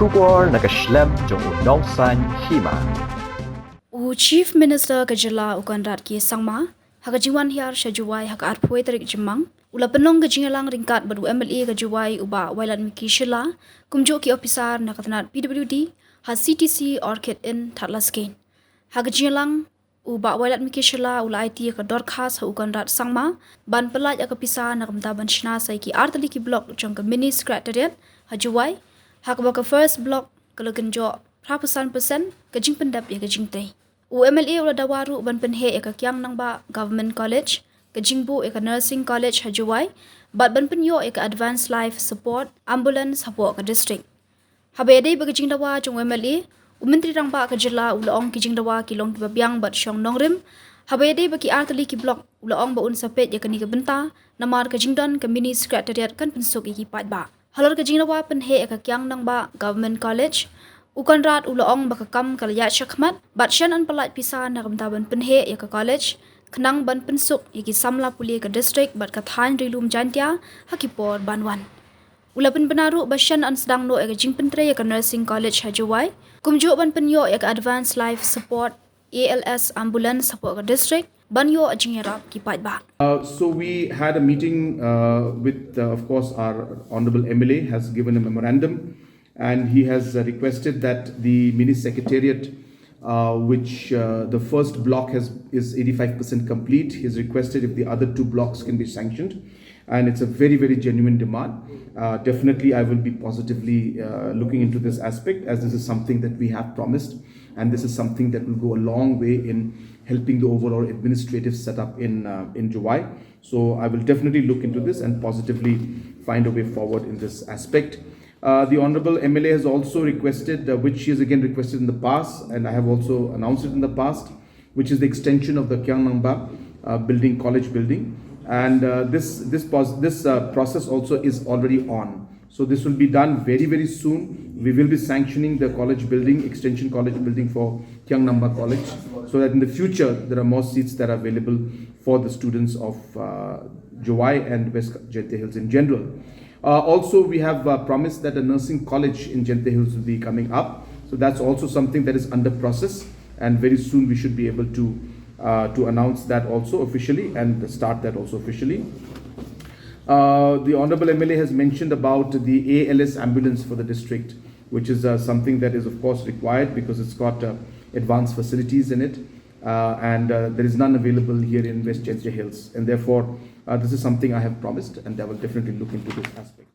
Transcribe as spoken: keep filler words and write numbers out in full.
Khubor na ka shlem jong u nongsan hima. U Chief Minister ka jylla u Conrad K Sangma ha ka jingwan hiar sha Jowai ha ka arphew tarik Jymmang u la pynlong ka jingïalang ryngkat bad u M L A ka Jowai u Bah Wailadmiki Shylla kumjuh ki ophisar na ka tnat P W D ha C T C Orchid Inn Thadlaskeiñ. Ha ka jingïalang u Bah Wailadmiki Shylla u la aiti ïa ka dorkhas ha u Conrad Sangma ban pyllait ïa ka pisa na ka bynta ban shna sa ïa ki artylli ki block jong ka mini secretariat ha Jowai, ha kaba ka first block ka la kynjoh phra phew san percent ka jingpyndep ïa ka jingtrei. U M L A u la dawa ruh ban pynheh ïa ka Kiang Nangbah Government College, ka jingbuh ïa ka Nursing College ha Jowai bad ban pynïoh ïa ka Advanced Life Support Ambulance hapoh ka district. Haba ïadei bad ka jingdawa jong u M L A, u Myntri Rangbah ka jylla u la ong ki jingdawa ki long kiba biang bad shong nongrim. Haba ïadei bad ki artylli ki block u la ong ba un sa peit ïa kane ka bynta namar ka jingdon ka mini secretariat kan pynsuk ïa ki paidbah. Halor ka jingdawa pynheh ïa ka Kiang Nangbah Government College, u Conrad u la ong ba ka kam ka la ïaid shakhmat bad shen yn pyllait pisa na ka bynta ban pynheh ïa ka college khnang ban pynsuk ïa ki samla pule ka district bad ka thaiñ Ri-lum Jaiñtia ha ki por ban wan. U la pynbna ruh ba shen yn sdang noh ïa ka jingpyntrei ïa ka Nursing College ha Jowai kumjuh ban pynïoh ïa ka Advanced Life Support A L S Ambulance hapoh ka district ban ïoh jingïarap ki paidbah. Uh, so we had a meeting uh, with, uh, of course, our Honorable M L A has given a memorandum, and he has uh, requested that the mini secretariat, uh, which uh, the first block has is eighty-five percent complete. He's requested if the other two blocks can be sanctioned, and it's a very, very genuine demand. Uh, definitely, I will be positively uh, looking into this aspect, as this is something that we have promised, and this is something that will go a long way in helping the overall administrative setup in uh, in Jowai. So I will definitely look into this and positively find a way forward in this aspect. Uh, the Honorable M L A has also requested, uh, which she has again requested in the past, and I have also announced it in the past, which is the extension of the Kiang Nangbah uh, building, college building. And uh, this, this, pos- this uh, process also is already on. So this will be done very, very soon. We will be sanctioning the college building, extension college building for Kiang Nangbah College, so that in the future there are more seats that are available for the students of uh, Jowai and West Jaintia Hills in general. Uh, also, we have uh, promised that a nursing college in Jaintia Hills will be coming up. So that's also something that is under process, and very soon we should be able to uh, to announce that also officially and start that also officially. Uh, the Honorable M L A has mentioned about the A L S ambulance for the district, which is uh, something that is of course required because it's got uh, advanced facilities in it, uh, and uh, there is none available here in West Jaintia Hills, and therefore uh, this is something I have promised, and I will definitely look into this aspect.